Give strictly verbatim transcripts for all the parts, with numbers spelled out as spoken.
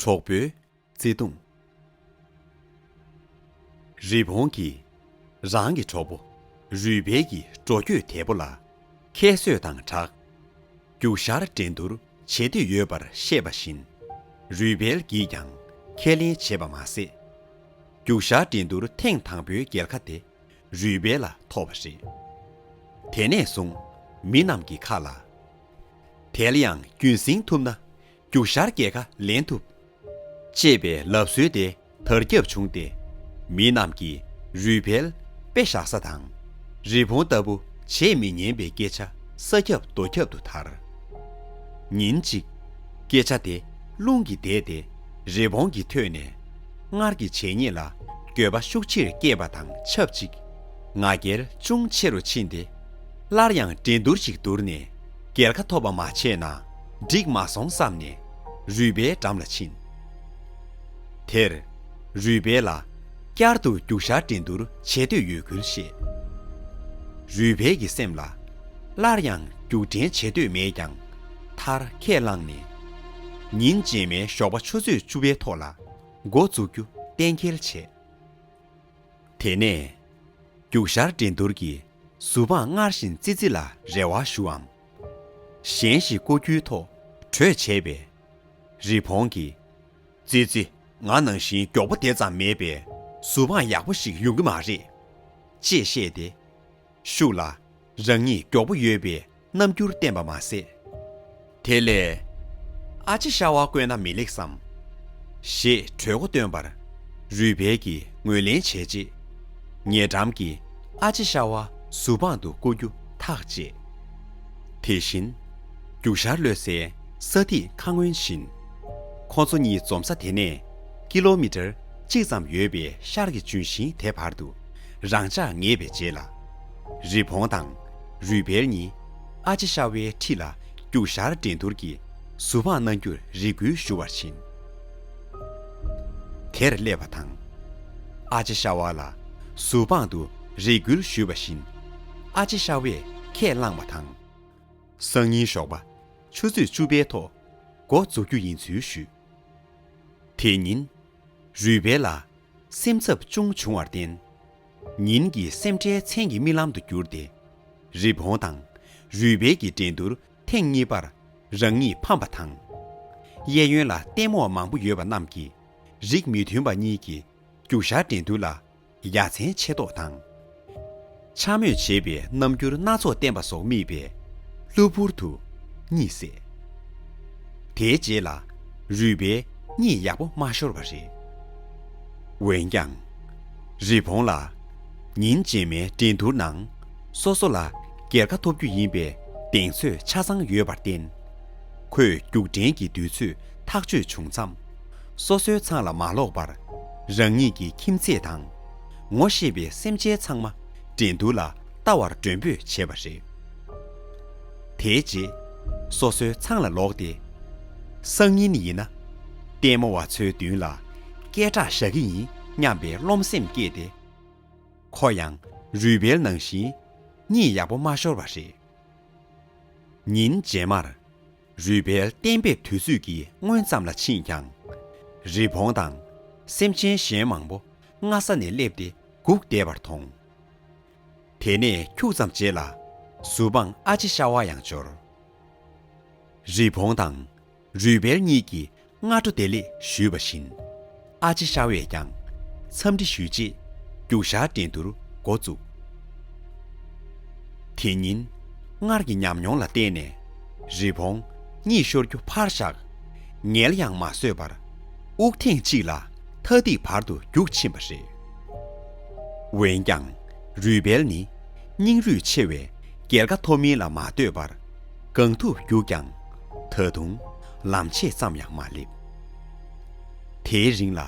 གྲོགས་པོའི་བརྩེ་དུང་། རི་བོང་གིས་རང་གི་གྲོགས་པོ་རུས་སྦལ་གྱི་འགྲོ་སྐྱོད་དལ་པོ་ལ་ཁྱད་གསོད་དང་སྦྲགས། རྒྱུག་ཤར་འགྲན་བསྡུར་བྱེད་འདོད་ཡོད་པར་བཤད་པ་བཞིན། རུས་སྦལ་གྱིས་ཀྱང་ཁས་ལེན་བྱས་པ་མ་ཟད། རྒྱུག་ཤར་འགྲན་བསྡུར་ཐེངས་དང་པོའི་རྒྱལ་ཁ་དེ་རུས་སྦལ་ལ་ཐོབ་པ་རེད། དེ་ནས་བཟུང་མི་རྣམས་ཀྱི་ཁ་ལ། དེ་ལ་ཡང་རྒྱུན་སྲིང་ཐུབ་ན་རྒྱུག་ཤར་རྒྱལ་ཁ་ལེན་ཐུབ། ཅེས་པའི་ལབ་སྲོལ་དེ་དར་ཁྱབ་བྱུང་སྟེ། མི་རྣམས་ཀྱིས་རུས་སྦལ་དཔེ་བཞག་ས་དང་། རི་བོང་ལྟ་བུ་བྱེད་མི་ཉན་པའི་སྐད་ཆ་ས་ཁྱབ་རྡོ་ཁྱབ་ཏུ་དར། ཉིན་གཅིག་སྐད་ཆ་དེ་རླུང་གིས་བདས་ཏེ་རི་བོང་གི་ཐོད་ནས་སྔར་གྱི་བྱས་ཉེས་ལ་འགྱོད་པ་ཤུགས་ཆེར་སྐྱེས་པ་དང་ཆབས་ཅིག་ང་རྒྱལ་ཅུང་ཆེ་རུ་ཕྱིན་ཏེ། སླར་ཡང་འགྲན་བསྡུར་ཞིག་བསྡུར་ནས་རྒྱལ་ཁ་ཐོབ་པ་མ་བྱས་ན་འགྲིག་མ་སོང་བསམ་ནས་རུས་སྦལ་འགྲམ་ལ་ཕྱིན། དེར་རུས་སྦལ་ལ་བསྐྱར་དུ་རྒྱུག་ཤར་འགྲན་བསྡུར་བྱེད་འདོད་ཡོད་ཁུལ་བཤད། རུས་སྦལ་གྱི་སེམས་ལ་སླར་ཡང་རྒྱུག་འགྲན་བྱེད་འདོད་མེད་ཀྱང་མཐར་ཁས་བླངས་ནས། ཉིན་རྗེས་མའི་ཞོགས་པ་ཆུ་ཚོད་བཅུ་པའི་ཐོག་ལ་འགོ་འཛུགས་རྒྱུ་གཏན་འཁེལ་བྱས། དེ་ནས་རྒྱུག་ཤར་འགྲན་བསྡུར་གྱི་གཟུ་དཔང་སྔར་བཞིན་ཙི་ཙི་ལ་རེ་བ་ཞུའམ། གཞན་ཞིག་བསྐོ་རྒྱུའི་ཐོག་གྲོས་བྱས་པས། རི་བོང་གིས། ཙི་ཙི། ང་ནང་བཞིན་མགྱོགས་པོ་དེ་ཙམ་མེད་པས་གཟུ་དཔང་ཡག་པོ་ཞིག་ཡོང་གི་མ་རེད། ཅེས་བཤད་དེ། ཤུགས་ལ་རང་ཉིད་མགྱོགས་པོ་ཡོད་པའི་རྣམ་འགྱུར་བསྟན་པ་མ་ཟད། དེ་ལས། ཨ་ཅེ་ཤ་བ་བསྐོས་ན་མི་ལེགས་སམ། ཞེས་གྲོས་འགོ་བཏོན་པར། རུས་སྦལ་གྱིས་ངོས་ལེན་བྱས་རྗེས། ཉེ་འགྲམ་གྱི་ཨ་ཅེ་ཤ་བ་གཟུ་དཔང་དུ་བསྐོ་རྒྱུ་ཐག་བཅད། དེ་བཞིན། རྒྱུག་ཤར་གློད་སའི་ས་ཐིག་ཁ་སྔོན་བཞིན། ཁོ་ཚོ་གཉིས་འཛོམས་ས་དེ་ནས་ཀི་ལོ་མི་ཊར་གཅིག་ཙམ་ཡོད་པའི་ཤར་གྱི་ལྗོན་ཤིང་དེ་བར་དུ་རང་འཇགས་ངེས་པའི་རྗེས་ལ། རི་བོང་དང་རུས་སྦལ་གཉིས་ཨ་ཅེ་ཤ་བའི་འཁྲིས་ལ་རྒྱུག་ཤར་འགྲན་བསྡུར་གྱི་གཟུ་དཔང་གནང་རྒྱུར་རེ་སྐུལ་ཞུ་བར་ཕྱིན། དེར་སླེབས་པ་དང་། ཨ་ཅེ་ཤ་བ་ལ་གཟུ་དཔང་དུ་རེ་སྐུལ་ཞུས་པ་བཞིན། ཨ་ཅེ་ཤ་བས་ཁས་བླངས་པ་དང་། སང་ཉིན་ཞོགས་པ་ཆུ་ཚོད་བཅུ་པའི་ཐོག་འགོ་འཛུགས་རྒྱུ་ཡིན་ཚུལ་ཞུས། དེ་ཉིན། རུས་སྦལ་ལ་སེམས་འཚབ་ཅུང་བྱུང་བར་བརྟེན། ཉིན་གྱི་སེམས་ཁྲལ་མཚན་གྱི་རྨི་ལམ་དུ་གྱུར་ཏེ། རི་བོང་དང་རུས་སྦལ་གྱི་འགྲན་བསྡུར་ཐེངས་གཉིས་པར་རང་ཉིད་ཕམ་པ་དང་། གཡས་གཡོན་ལ་ལྟད་མོ་བ་མང་པོ་ཡོད་པ་རྣམས་ཀྱིས་རིགས་མི་མཐུན་པ་གཉིས་ཀྱི་རྒྱུག་ཤར་འགྲན་བསྡུར་ལ་ཡ་མཚན་ཆེ་མདོག་དང་། འཕྱ་སྨོད་བྱེད་པའི་རྣམ་འགྱུར་སྣ་ཚོགས་བསྟན་པ་སོགས་རྨིས་པས་གློ་བུར་དུ་གཉིད་སད། དེའི་རྗེས་ལ་རུས་སྦལ་གཉིད་ཡག་པོ་མ་ཤོར་བ་རེད། འོན་ཀྱང་། རི་བོང་ལ་ཉིན་རྗེས་མའི་འགྲན་བསྡུར་ནང་སོ་སོ་ལ་རྒྱལ་ཁ་ཐོབ་རྒྱུ་ཡིན་པའི་གདེང་ཚོད་ཆ་ཚང་ཡོད་པར་བརྟེན། ཁོས་རྒྱུགས་འགྲན་གྱི་དུས་ཚོད་ཐག་གཅོད་བྱུང་མཚམས། སོ་སོའི་ཚང་ལ་མ་ལོག་པར། རང་ཉིད་ཀྱི་ཁྱིམ་མཚེས་དང་། ངོ་ཤེས་པའི་སེམས་ཅན་ཚང་མ་འགྲན་བསྡུར་ལ་ལྟ་བར་མགྲོན་འབོད་བྱས་པ་རེད། དེའི་རྗེས། སོ་སོའི་ཚང་ལ་ལོག་སྟེ། སང་ཉིན་ཡིན་ན། ལྟད་མོ་བ་ཚོའི་མདུན་ལ་སྐད་གྲགས་བཞག་གི་ཡིན་སྙམ་པའི་རློམ་སེམས་སྐྱེས་ཏེ། ཁོ་ཡང་རུས་སྦལ་ནང་བཞིན་གཉིད་ཡག་པོ་མ་ཤོར་བ་རེད། ཉིན་རྗེས་མར། རུས་སྦལ་གཏན་འབེབས་དུས་ཚོད་ཀྱི་སྔོན་ཙམ་ལ་ཕྱིན་ཀྱང་། རི་བོང་དང་སེམས་ཅན་གཞན་མང་པོ་སྔ་ས་ནས་སླེབས་ཏེ་སྒུག་བསྡད་པར་མཐོང་། དེ་ནས་ཁྱུག་ཙམ་རྗེས་ལ་གཟུ་དཔང་ཨ་ཅེ་ཤ་བ་ཡང་འབྱོར། རི་བོང་དང་རུས་སྦལ་གཉིས་ཀྱིས་སྔ་དྲོ་བདེ་ལེགས་ཞུས་པ་བཞིན། ཨ་ཅེ་ཤ་བས་ཀྱང་འཚམས་འདྲི་ཞུས་རྗེས་རྒྱུག་ཤར་འགྲན་བསྡུར་འགོ་བཙུགས། དེ་ཉིན། སྔར་གྱི་ཉམས་མྱོང་ལ་བརྟེན་ནས་རི་བོང་གཉིད་ཤོར་རྒྱུ་ཕར་བཞག་ངལ་ཡང་མ་གསོས་པར་དབུགས་ཐེངས་གཅིག་ལ་མཐའ་ཐིག་བར་དུ་རྒྱུག་ཕྱིན་པ་རེད། འོན་ཀྱང་རུས་སྦལ་ནི་སྙིང་རུས་ཆེ་བས་རྒྱལ་ཁ་ཐོབ་མིན་ལ་མ་ལྟོས་པར་གང་ཐུབ་རྒྱུག་ཀྱང་ད་དུང་ལམ་ཆས་ཙམ་ཡང་མ་སླེབས། དེའི་རིང་ལ་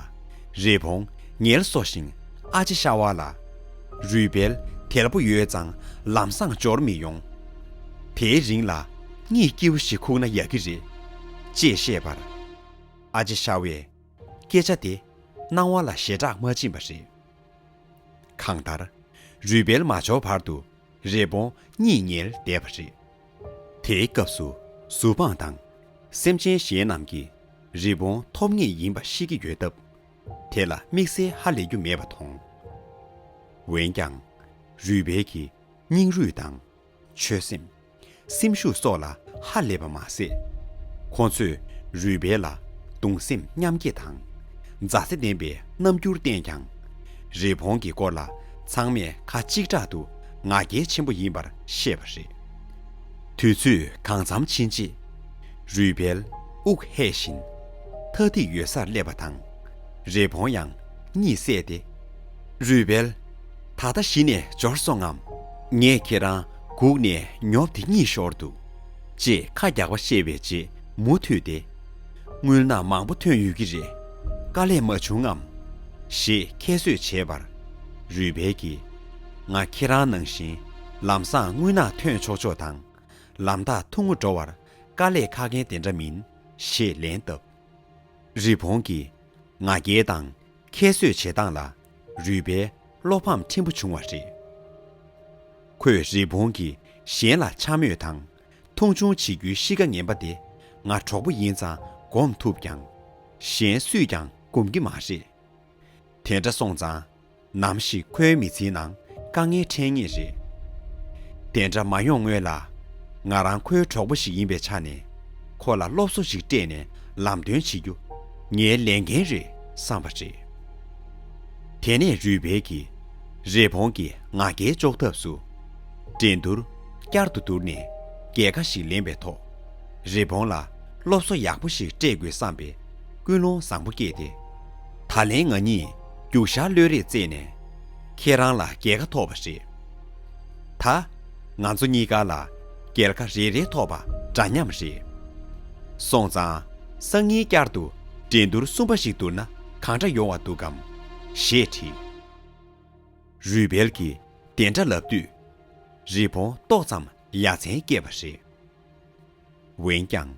རི་བོང་ངལ་གསོ་ཞིང་ཨ་ཅེ་ཤ་བ་ལ། རུས་སྦལ་དལ་པོ་ཡོད་ཙང་ལམ་སང་འབྱོར་མི་ཡོང་། དེའི་རིང་ལ་གཉིད་སྐྱིད་པོ་ཞིག་ཁུག་ན་ཡག་གི་རེད། ཅེས་བཤད་པར། ཨ་ཅེ་ཤ་བས་སྐད་ཆ་དེ་སྣང་བ་ལ་ཞེ་དྲག་མ་བྱིན་པ་རེད། གང་ལྟར། རུས་སྦལ་མ་འབྱོར་བར་དུ་རི་བོང་གཉིད་ཉལ་བསྡད་པ་རེད། དེའི་སྐབས་སུ་གཟུ་དཔང་དང་སེམས་ཅན་གཞན་རྣམས་ཀྱིས་ རི་བོང་ཐོབ་ངེས་ཡིན་པ་ཤེས་ཀྱི་ཡོད་སྟབས། དེ་ལ་དམིགས་བསལ་ཧ་ལས་རྒྱུ་མེད་པ་མཐོང་། འོན་ཀྱང་། རུས་སྦལ་གྱིས་སྙིང་རུས་དང་། ཆོད་སེམས། སེམས་ཤུགས་སོགས་ལ་ཧ་ལས་པ་མ་ཟད། ཁོ་ཚོས་རུས་སྦལ་ལ་གདུང་སེམས་མཉམ་སྐྱེད་དང་། མཛའ་བརྩེ་ལྡན་པའི་རྣམ་འགྱུར་བསྟན་ཀྱང་། རི་བོང་གི་སྐོར་ལ་ཚང་མས་ཁ་གཅིག་གྲགས་དུ་ང་རྒྱལ་ཆེན་པོ་ཡིན་པར་ཤེས་པ་རེད། དུས་ཚོད་གང་འཚམ་ཕྱིན་རྗེས། རུས་སྦལ་དབུགས་ཧལ་བཞིན་ཐ་ཐིག་ཡོད་སར་སླེབས་པ་དང་། རི་བོང་ཡང་གཉིད་སད་དེ། རུས་སྦལ། ད་ལྟ་གཞི་ནས་འབྱོར་སོང་ངམ། ངས་ཁྱེད་རང་སྒུག་ནས་ཉོབ་སྟེ་གཉིད་ཤོར་འདུག་ཅེས་ཁ་རྒྱག་པ་བཤད་པའི་རྗེས་མུ་མཐུད་དེ། རྔུལ་ནག་མང་པོ་ཐོན་ཡོད་ཀྱི་རེད། དཀའ་ལས་མ་བྱུང་ངམ། ཞེས་ཁྱད་གསོད་བྱས་པར། རུས་སྦལ་གྱིས། ང་ཁྱེད་རང་ནང་བཞིན་ལམ་སང་རྔུལ་ནག་ཐོན་ཆོག་ཆོག་དང་། ལམ་ཐག་ཐུང་ངུ་འགྲོ་བར་དཀའ་ལས་ཁག་མཁན་དེ་འདྲ་མིན། ཞེས་ལན་བཏབ། རི་བོང་གིས་ང་རྒྱལ་དང་ཁྱད་གསོད་བྱེད་སྟངས་ལ་རུས་སྦལ་བློ་ཕམ་ཕྲན་བུ་བྱུང་བ་རེད། ཁོས་རི་བོང་གིས་གཞན་ལ་འཕྱ་སྨོད་དང་མཐོང་ཆུང་བྱེད་རྒྱུའི་གཤིས་ཀ་ངན་པ་དེ་ང་གྲོགས་པོ་ཡིན་ཙང་སྒོམ་ཐུབ་ཀྱང་། གཞན་སུས་ཀྱང་སྒོམ་གྱི་མ་རེད། དེ་འདྲ་སོང་ཙང་ནམ་ཞིག་ཁོའི་མི་ཚེའི་ནང་དཀའ་ངལ་འཕྲད་ངེས་རེད། དེ་འདྲ་མ་ཡོང་སྔོན་ལ། ང་རང་ཁོའི་གྲོགས་པོ་ཞིག་ཡིན་པའི་ཆ་ནས་ཁོ་ལ་སློབ་གསོ་ཞིག་སྤྲད་ནས་ལམ་སྟོན་བྱེད་རྒྱུ་ངའི་ལས་འགན་རེད་བསམ་པ་རེད། དེ་ནས་རུས་སྦལ་གྱིས་རི་བོང་གི་ང་རྒྱལ་གཅོག་ཐབས་སུ། འགྲན་བསྡུར་བསྐྱར་དུ་བསྡུར་ནས་རྒྱལ་ཁ་ཞིག་ལེན་པའི་ཐོག་རི་བོང་ལ་སློབ་གསོ་ཡག་པོ་ཞིག་སྤྲད་དགོས་བསམ་པའི་ཀུན་སློང་བཟང་པོ་སྐྱེས་ཏེ། ད་ལན་ང་གཉིས་རྒྱུག་ཤར་གློད་རེས་རྩེས་ནས་ཁྱེད་རང་ལ་རྒྱལ་ཁ་ཐོབ་པ་རེད། ད་ང་ཚོ་གཉིས་ཀ་ལ་རྒྱལ་ཁ་རེ་རེ་ཐོབ་པ་འདྲ་མཉམ་རེད། སོང་ཙང་སང་ཉིན་བསྐྱར་དུ་འགྲན་བསྡུར་གསུམ་པ་ཞིག་བསྡུར་ན་གང་འདྲ་ཡོང་བ་འདུག་གམ། ཞེས་དྲིས། རུས་སྦལ་གྱིས་དེ་འདྲ་ལབ་དུས། རི་བོང་ཏོག་ཙམ་ཡ་མཚན་སྐྱེས་པ་རེད། འོན་ཀྱང་།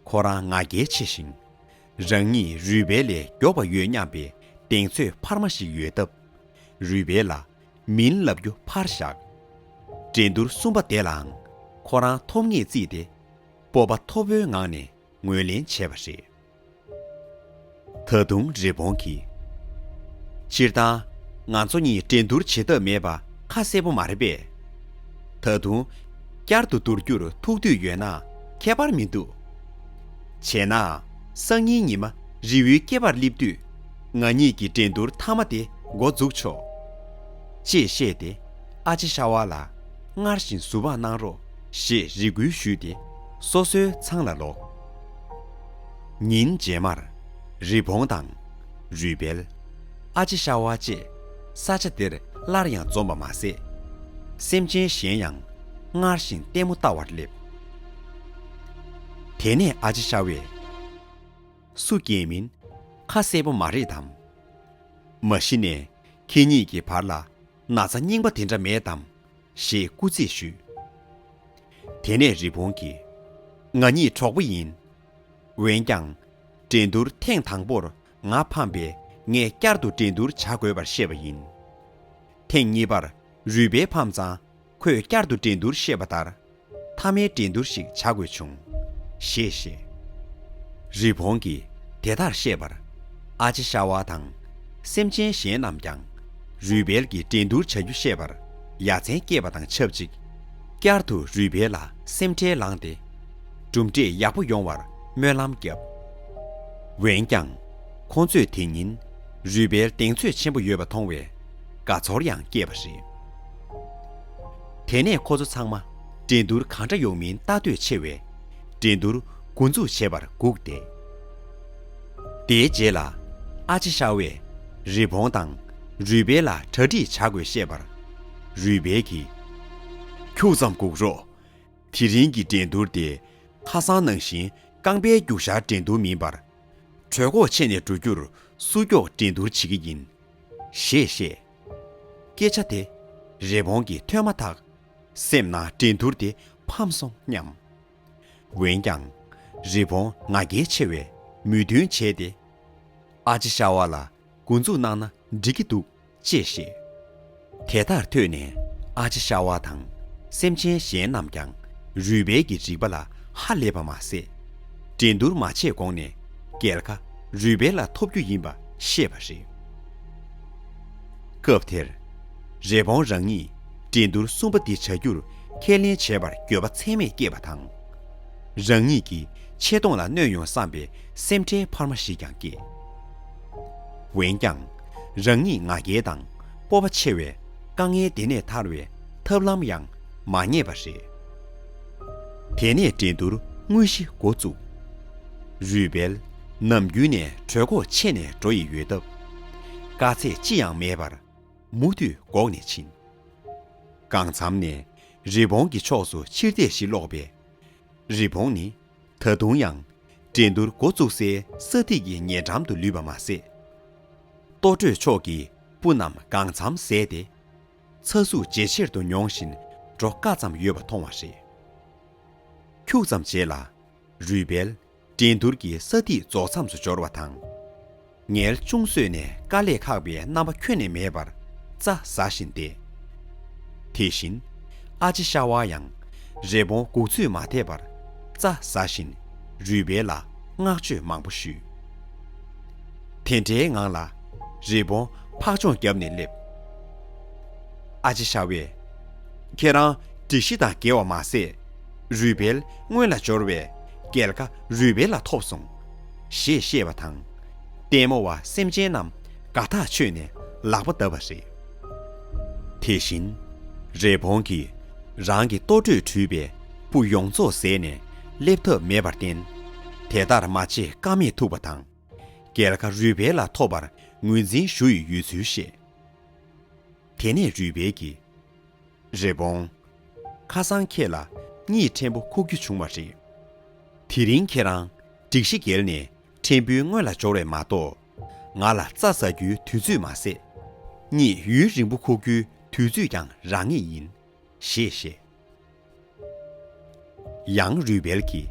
ཁོ་རང་ང་རྒྱལ་ཆེ་ཞིང་། རང་ཉིད་རུས་སྦལ་ལས་མགྱོགས་པ་ཡོད་སྙམ་པའི་གདེང་ཚོད་འཕར་མ་ཞིག་ཡོད་སྟབས། རུས་སྦལ་ལ་མིན་ལབ་རྒྱུ་ཕར་བཞག་འགྲན་བསྡུར་གསུམ་པ་དེ་ལའང་ཁོ་རང་ཐོབ་ངེས་བརྩིས་ཏེ། སྤོབས་པ་མཐོ་པོའི་ངང་ནས་ངོས་ལེན་བྱས་པ་རེད། ད་དུང་རི་བོང་གིས། སྤྱིར་བཏང་ང་ཚོ་གཉིས་འགྲན་བསྡུར་བྱེད་ཐབས་མེད་པ་ཁ་གསལ་པོ་མ་རེད་པས། ད་དུང་བསྐྱར་དུ་བསྡུར་རྒྱུར་ཐུགས་འདོད་ཡོད་ན་ཁྱད་པར་མི་འདུག་བྱས་ན་སང་ཉིན་ཉི་མ་རི་བོའི་སྐེད་པར་སླེབས་དུས་ང་གཉིས་ཀྱི་འགྲན་བསྡུར་མཐའ་མ་དེ་འགོ་འཛུགས་ཆོག་ཅེས་བཤད་དེ་ཨ་ཅེ་ཤ་བ་ལ་སྔར་བཞིན་ཟུར་ཕག་གནང་རོགས་ཞེས་རེ་སྐུལ་ཞུས་ཏེ་སོ་སོའི་ཚང་ལ་ལོག་ཉིན་རྗེས་མར། རི་བོང་དང་། རུས་སྦལ། ཨ་ཅེ་ཤ་བ་བཅས་ས་ཆ་དེར་སླར་ཡང་འཛོམས་པ་མ་ཟད། སེམས་ཅན་གཞན་ཡང་སྔར་བཞིན་ལྟད་མོ་ལྟ་བར་སླེབས། དེ་ནས་ཨ་ཅེ་ཤ་བས། སུ་རྒྱལ་མིན་ཁ་གསལ་པོ་མ་རེད་དམ། མ་གཞི་ནས་ཁྱེད་གཉིས་ཀྱི་བར་ལ་ན་ཚ་རྙིང་པ་དེ་འདྲ་མེད་དམ། ཞེས་སྐུལ་རྩིས་ཞུས། དེ་ནས་རི་བོང་གིས། ང་གཉིས་གྲོགས་པོ་ཡིན། འོན་ཀྱང་། འགྲན་བསྡུར་ཐེངས་དང་པོར་ང་ཕམ་པས་ངས་བསྐྱར་དུ་འགྲན་བསྡུར་བྱ་དགོས་པར་བཤད་པ་ཡིན། ཐེངས་གཉིས་པར་རུས་སྦལ་ཕམ་ཙང་ཁོས་བསྐྱར་དུ་འགྲན་བསྡུར་བཤད་པ་ལྟར། མཐའ་མའི་འགྲན་བསྡུར་ཞིག་བྱ་དགོས་བྱུང་། ཞེས་བཤད། རི་བོང་གིས་དེ་ལྟར་བཤད་པར། ཨ་ཅེ་ཤ་བ་དང་། སེམས་ཅན་གཞན་རྣམས་ཀྱང་། རུས་སྦལ་གྱིས་འགྲན་བསྡུར་བྱ་རྒྱུ་བཤད་པར། ཡ་མཚན་སྐྱེས་པ་དང་ཆབས་ཅིག་བསྐྱར་དུ་རུས་སྦལ་ལ་སེམས་ཁྲལ་ལངས་ཏེ། གྲུབ་འབྲས་ཡག་པོ་ཡོང་བར་སྨོན་ལམ་བརྒྱབ། འོན་ཀྱང་། ཁོང་ཚོས་དེ་ཉིན། རུས་སྦལ་གདེང་ཚོད་ཆེན་པོ་ཡོད་པ་མཐོང་བས། དགའ་ཚོར་ཡང་སྐྱེས་པ་རེད། དེ་ནས་ཁོ་ཚོ་ཚང་མ། འགྲན་བསྡུར་གང་འདྲ་ཡོང་མིན་ལྟ་འདོད་ཆེ་བས། འགྲན་བསྡུར་འགོ་འཛུགས་བྱེད་པར་སྒུག་བསྡད། དེའི་རྗེས་ལ། ཨ་ཅེ་ཤ་བས། རི་བོང་དང་། རུས་སྦལ་ལ་གྲ་སྒྲིག་བྱ་དགོས་བཤད་པར། རུས་སྦལ་གྱིས། ཁྱུག་ཙམ་སྒུག་རོགས། དེ་རིང་གི་འགྲན་བསྡུར་དེ། ཁ་སང་ནང་བཞིན་རྐང་པའི་རྒྱུག་ཤར་འགྲན་བསྡུར་མིན་པར། གྲོད་ཁོག་ཆད་ནས་འགྲོ་རྒྱུར་སུ་མགྱོགས་འགྲན་བསྡུར་བྱེད་ཀྱི་ཡིན། ཞེས་བཤད། སྐད་ཆ་དེ། རི་བོང་གིས་ཐོས་མ་ཐག་སེམས་ནང་འགྲན་བསྡུར་དེ་ཕམ་སོང་སྙམ། འོན་ཀྱང་། རི་བོང་ང་རྒྱལ་ཆེ་བས་མོས་མཐུན་བྱས་ཏེ། ཨ་ཅེ་ཤ་བ་ལ་འགོ་འཛུགས་གནང་ན་འགྲིག་གི་འདུག་ཅེས་བཤད། དེ་ལྟར་ཐོས་ནས་ཨ་ཅེ་ཤ་བ་དང་སེམས་ཅན་གཞན་རྣམས་ཀྱང་རུས་སྦལ་གྱི་རིག་པ་ལ་ཧ་ལས་པ་མ་ཟད། འགྲན་བསྡུར་མ་བྱས་གོང་ནས་ རྒྱལ་ཁ་རུས་སྦལ་ལ་ཐོབ་རྒྱུ་ཡིན་པ་ཤེས་པ་རེད། སྐབས་དེར། རི་བོང་རང་ཉིད་འགྲན་བསྡུར་གསུམ་པ་འདི་བྱ་རྒྱུར་ཁས་ལེན་བྱས་པར་འགྱོད་པ་ཚད་མེད་སྐྱེས་པ་དང་། རང་ཉིད་ཀྱི་ཆེ་མཐོང་ལ་གནོད་ཡོང་བསམ་པའི་སེམས་ཁྲལ་འཕར་མ་ཞིག་ཀྱང་སྐྱེས། འོན་ཀྱང་། རང་ཉིད་ང་རྒྱལ་དང་སྤོབས་པ་ཆེ་བས་དཀའ་ངལ་འདི་ནས་ཐར་བའི་ཐབས་ལམ་ཡང་མ་རྙེད་པ་རེད། དེ་ནས་འགྲན་བསྡུར་དངོས་གཞི་འགོ་བཙུགས། རུས་སྦལ་ནམ་རྒྱུན་ནས་གྲོད་ཁོག་ཆད་ནས་འགྲོ་ཡི་ཡོད་སྟབས། དཀའ་ཚེགས་ཅི་ཡང་མེད་པར་མུ་མཐུད་འགོག་ནས་ཕྱིན། གང་འཚམ་ནས་རི་བོང་གི་ཕྱོགས་སུ་ཕྱིར་ལྟས་ཤིག་སློག་པས། རི་བོང་ནི་ད་དུང་ཡང་འགྲན་བསྡུར་འགོ་བཙུགས་སའི་ས་ཐིག་གི་ཉེ་འགྲམ་དུ་ལུས་པ་མ་ཟད། ལྟོ་དྲོད་ཕྱོགས་ཀྱི་སྤུ་རྣམས་གང་འཚམ་ཟད་དེ། ཚ་ཟུག་ཇེ་ཆེར་དུ་མྱོང་བཞིན་འགྲོ་དཀའ་ཙམ་ཡོད་པ་མཐོང་བ་རེད། ཁྱུག་ཙམ་རྗེས་ལ། རུས་སྦལ་འགྲན་བསྡུར་གྱི་ས་ཐིག་རྫོགས་མཚམས་སུ་འབྱོར་བ་དང་། ངལ་ཅུང་གསོས་ནས་དཀའ་ལས་ཁག་པའི་རྣམ་པ་ཁྱོན་ནས་མེད་པར་རྩྭ་ཟ་བཞིན་བསྡད། དེ་བཞིན། ཨ་ཅེ་ཤ་བ་ཡང་རི་བོང་སྒུག་ཚོད་མ་ཐེབས་པར་རྩྭ་ཟ་བཞིན་རུས་སྦལ་ལ་བསྔགས་བརྗོད་མང་པོ་ཞུས། དེ་འདྲའི་ངང་ལ་རི་བོང་འཕག་མཆོང་བརྒྱབ་ནས་སླེབས། ཨ་ཅེ་ཤ་བས། ཁྱེད་རང་སྒྲིག་གཞི་དང་འགལ་བ་མ་ཟད། རུས་སྦལ་སྔོན་ལ་འབྱོར་བས་རྒྱལ་ཁ་རུས་སྦལ་ལ་ཐོབ་སོང་། ཞེས་བཤད་པ་དང་། ལྟད་མོ་བ་སེམས་ཅན་རྣམས་དགའ་ཐག་ཆོད་ནས་ལག་པ་བརྡབས་པ་རེད། དེ་བཞིན། རི་བོང་གིས་རང་གི་ལྟོ་དྲོད་བཀྲུས་པའི་སྤུ་ཡོངས་རྫོགས་ཟད་ནས་སླེབས་ཐབས་མེད་པར་བརྟེན། དེ་ལྟར་མ་བྱེད་ཀ་མེད་ཐུག་པ་དང་། རྒྱལ་ཁ་རུས་སྦལ་ལ་ཐོབ་པར་ངོས་འཛིན་ཞུ་ཡི་ཡོད་ཚུལ་བཤད། དེ་ནས་རུས་སྦལ་གྱིས། རི་བོང་། ཁ་སང་ཁྱེད་ལ་གཉིད་ཕྲན་བུ་ཁུག་རྒྱུ་བྱུང་བ་རེད། དེ་རིང་ཁྱེད་རང་སྒྲིག་གཞི་འགལ་ནས་ཕྲན་བུའི་སྔོན་ལ་འབྱོར་བས་མ་གཏོགས། ང་ལ་རྩྭ་ཟ་རྒྱུའི་དུས་ཚོད་མ་ཟད། གཉིད་ཡུན་རིང་པོ་ཁུག་རྒྱུའི་དུས་ཚོད་ཀྱང་རག་ངེས་ཡིན། ཞེས་བཤད། ཡང་རུས་སྦལ་གྱིས།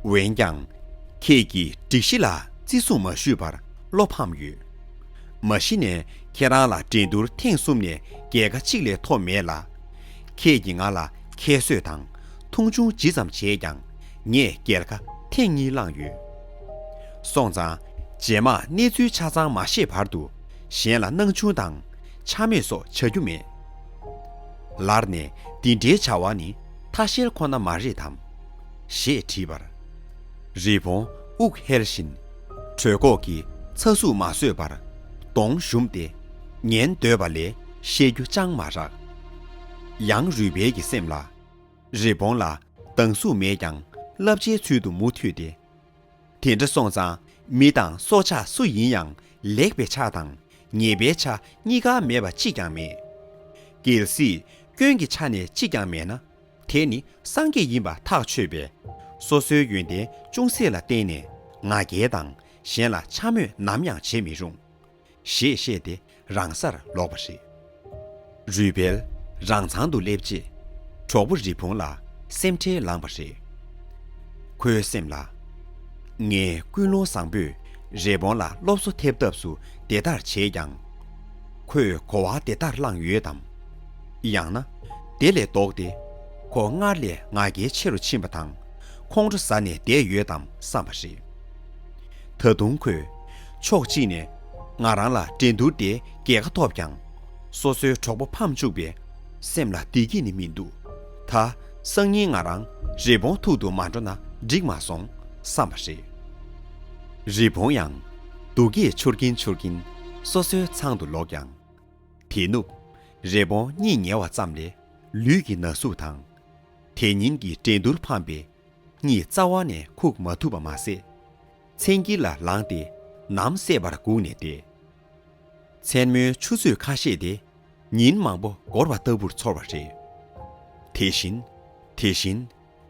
འོན་ཀྱང་། ཁྱེད་ཀྱིས་སྒྲིག་གཞི་ལ་བརྩི་སྲུང་མ་ཞུས་པར་བློ་ཕམ་ཡོད། མ་གཞི་ནས་ཁྱེད་རང་ལ་འགྲན་བསྡུར་ཐེངས་གསུམ་ནས་རྒྱལ་ཁ་གཅིག་ལས་ཐོབ་མེད་ལ། ཁྱེད་ཀྱིས་ང་ལ་ཁྱད་གསོད་དང་མཐོང་ཆུང་ཇི་ཙམ་བྱས་ཀྱང་ངས་རྒྱལ་ཁ་ཐེངས་གཉིས་བླངས་ཡོད། སོང་ཙང་རྗེས་མ་གནས་ཚུལ་ཆ་ཚང་མ་ཤེས་བར་དུ་གཞན་ལ་སྣང་ཆུང་དང་འཕྱ་སྨོད་སོགས་བྱ་རྒྱུ་མེད། ལར་ནས་འདི་འདྲའི་བྱ་བ་ནི་ཐ་ཤལ་ཁོ་ན་མ་རེད་དམ། ཞེས་དྲིས་པར། རི་བོང་དབུགས་ཧལ་བཞིན། གྲོད་ཁོག་གིས་ཚ་ཟུག་མ་བཟོད་པར་གདོང་ཞུམ་སྟེ་ཉན་འདོད་པ་ལས་བཤད་རྒྱུ་ཅང་མ་རག། ཡང་རུས་སྦལ་གྱི་སེམས་ལ། རི་བོང་ལ་སྡང་ཟུག་མེད་ཀྱང་བསླབ་བྱའི་ཚུལ་དུ་མུ་མཐུད་དེ། དེ་འདྲ་སོང་ཙང་མི་དང་སྲོག་ཆགས་སུ་ཡིན་ཡང་ལེགས་པའི་ཆ་དང་ཉེས་པའི་ཆ་གཉིས་ཀ་མེད་པ་གཅིག་ཀྱང་མེད། གལ་སྲིད་སྐྱོན་གྱི་ཆ་ནས་གཅིག་ཀྱང་མེད་ན། དེ་ནི་སངས་རྒྱས་ཡིན་པ་ཐག་ཆོད་པས། སོ་སོའི་ཡོན་ཏན་ཅུང་ཟད་ལ་བརྟེན་ནས་ང་རྒྱལ་དང་གཞན་ལ་འཕྱ་སྨོད་ནམ་ཡང་བྱེད་མི་རུང་། ཞེས་བཤད་དེ་རང་སར་ལོག་པ་རེད། རུས་སྦལ་རང་ཚང་དུ་སླེབས་རྗེས་གྲོགས་པོ་རི་བོང་ལ་སེམས་ཁྲལ་ལངས་པ་རེད། ཁོའི་སེམས་ལ། ངས་ཀུན་སློང་བཟང་པོས་རི་བོང་ལ་སློབ་གསོ་ཐེབས་ཐབས་སུ་དེ་ལྟར་བྱས་ཀྱང་། ཁོས་གོ་བ་དེ་ལྟར་བླངས་ཡོད་དམ། ཡང་ན། དེ་ལས་ལྡོག་སྟེ། ཁོ་སྔར་ལས་ང་རྒྱལ་ཆེ་རུ་ཕྱིན་པ་དང་ཁོང་ཁྲོ་ཟ་ནས་བསྡད་ཡོད་དམ་བསམ་པ་རེད། ད་དུང་ཁོས། ཕྱོགས་གཅིག་ནས་ང་རང་ལ་འགྲན་བསྡུར་དེ་རྒྱལ་ཁ་ཐོབ་ཀྱང་། སོ་སོའི་གྲོགས་པོ་ཕམ་བཅུག་པས་སེམས་ལ་བདེ་སྐྱིད་ནི་མི་འདུག། ད་སང་ཉིན་ང་རང་རི་བོང་ཐུག་ཏུ་མ་འགྲོ་ན་འགྲིག་མ་སོང་བསམ་པ་རེད། རི་བོང་ཡང་སྡུག་སྐད་འཆོར་གྱིན་འཆོར་གྱིན་སོ་སོའི་ཚང་དུ་ལོག་ཀྱང་། དེ་ནུབ། རི་བོང་གཉིད་ཉལ་བ་ཙམ་ལས་ལུས་ཀྱི་ན་ཟུག་དང་། དེ་ཉིན་གྱི་འགྲན་བསྡུར་ཕམ་པས་གཉིད་རྩ་བ་ནས་ཁུག་མ་ཐུབ་པ་མ་ཟད། མཚན་དཀྱིལ་ལ་ལངས་ཏེ་ནམ་སད་པར་སྒུག་ནས་བསྡད། མཚན་མོའི་ཆུ་ཚོད་ཁ་ཤས་དེ་ཉིན་མང་པོ་འགོར་བ་ལྟ་བུར་ཚོར་བ་རེད། དེ་བཞིན། དེ་བཞིན།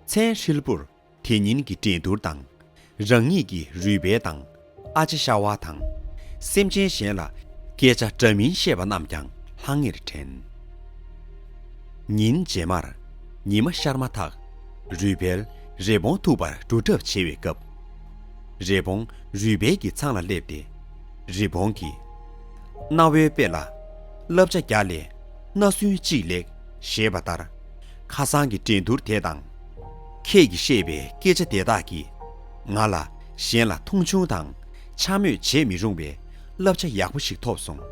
མཚན་ཧྲིལ་པོར་དེ་ཉིན་གྱི་འགྲན་བསྡུར་དང་། རང་ཉིད་ཀྱི་རུས་སྦལ་དང་ཨ་ཅེ་ཤ་བ་དང་། སེམས་ཅན་གཞན་ལ་སྐད་ཆ་འདྲ་མིན་བཤད་པ་རྣམས་ཀྱང་ལྷང་ངེར་དྲན། ཉིན་རྗེས་མར་ཉི་མ་ཤར་མ་ཐག་རུས་སྦལ་རི་བོང་ཐུག་པར་སྒྲུབ་གྲབས་བྱེད་པའི་སྐབས། རི་བོང་རུས་སྦལ་གྱི་ཚང་ལ་སླེབས་ཏེ། རི་བོང་གིས། རྣ་བའི་དཔེ་ལ། བསླབ་བྱ་བརྒྱ་ལས། སྣ་སུན་གཅིག་ལེགས། ཞེས་པ་ལྟར། ཁ་སང་གི་འགྲན་བསྡུར་དེ་དང་། ཁྱེད་ཀྱིས་བཤད་པའི་སྐད་ཆ་དེ་དག་གིས། ང་ལ་ གཞན་ལ་མཐོང་ཆུང་དང་འཕྱ་སྨོད་བྱེད་མི་རུང་བའི་བསླབ་བྱ་ཡག་པོ་ཞིག་ཐོབ་སོང་།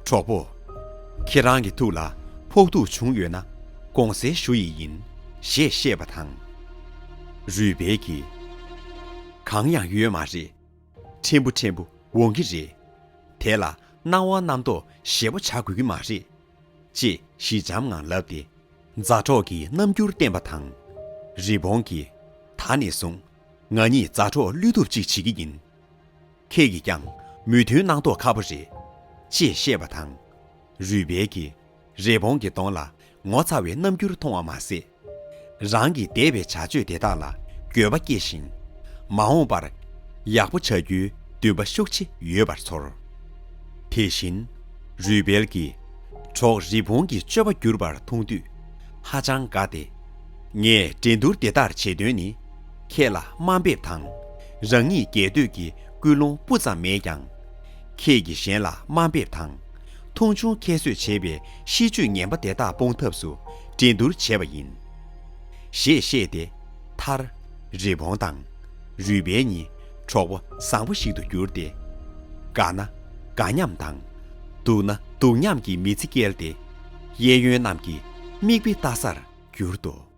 གྲོགས་པོ། ཁྱེད་རང་གི་ཐུགས་ལ་ཕོག་ཐུག་བྱུང་ཡོད་ན་དགོངས་སེལ་ཞུ་ཡི་ཡིན། ཞེས་བཤད་པ་དང་། རུས་སྦལ་གྱིས། གང་ཡང་ཡོད་མ་རེད། ཕྲན་བུ་ཕྲན་བུ་འོང་གི་རེད། དེ་ལ་སྣང་བ་རྣམ་རྟོག་ཞེ་པོ་བྱ་དགོས་ཀྱི་མ་རེད། ཅེས་ཞི་འཇམ་ངང་ལབ་སྟེ། མཛའ་གྲོགས་ཀྱི་རྣམ་འགྱུར་བསྟན་པ་དང་། རི་བོང་གིས། ད་ནས་བཟུང་ང་གཉིས་མཛའ་གྲོགས་བློས་ཐུབ་ཅིག་བྱེད་ཀྱི་ཡིན། ཁྱེད་ཀྱིས་ཀྱང་མོས་མཐུན་གནང་མདོག་ཁ་པོ་རེད། ཅེས་བཤད་པ་དང་། རུས་སྦལ་གྱིས། རི་བོང་གི་གདོང་ལ་ངོ་ཚ་བའི་རྣམ་འགྱུར་མཐོང་བ་མ་ཟད། རང་གི་འདས་པའི་བྱ་སྤྱོད་དེ་དག་ལ་འགྱོད་པ་སྐྱེས་ཤིང་། མ་འོངས་པར་ཡག་པོ་བྱ་རྒྱུའི་འདུན་པ་ཤུགས་ཆེ་ཡོད་པར་ཚོར། དེ་བཞིན་རུས་སྦལ་གྱིས་གྲོགས་རི་བོང་གི་སྤྱོད་པ་འགྱུར་བར་མཐོང་དུས་ཧ་ཅང་དགའ་སྟེ། ངས་འགྲན་བསྡུར་དེ་ལྟར་བྱེད་དོན་ནི། ཁྱེད་ལ་དམའ་འབེབས་དང་། རང་ཉིད་རྒྱལ་འདོད་ཀྱི་ཀུན་སློང་སྤུ་ཙམ་མེད་ཀྱང་། ཁྱེད་ཀྱིས་གཞན་ལ་དམའ་འབེབས་དང་། མཐོང་ཆུང་ཁྱད་གསོད་བྱེད་པའི་གཤིས་སྤྱོད་ངན་པ་དེ་དག་སྤོང་ཐབས་སུ་འགྲན་བསྡུར་བྱས་པ་ཡིན། ཞེས་བཤད་དེ། མཐར། རི་བོང་དང་། རུས་སྦལ་གཉིས་གྲོགས་པོ་བཟང་པོ་ཞིག་ཏུ་གྱུར་ཏེ། དགའ་ན་དགའ་མཉམ་དང་། སྡུག་ན་སྡུག་མཉམ་གྱི་མི་ཚེ་བསྐྱལ་ཏེ། གཡས་གཡོན་རྣམས་ཀྱི་མིག་དཔེ་ལྟ་སར་གྱུར་ཏོ།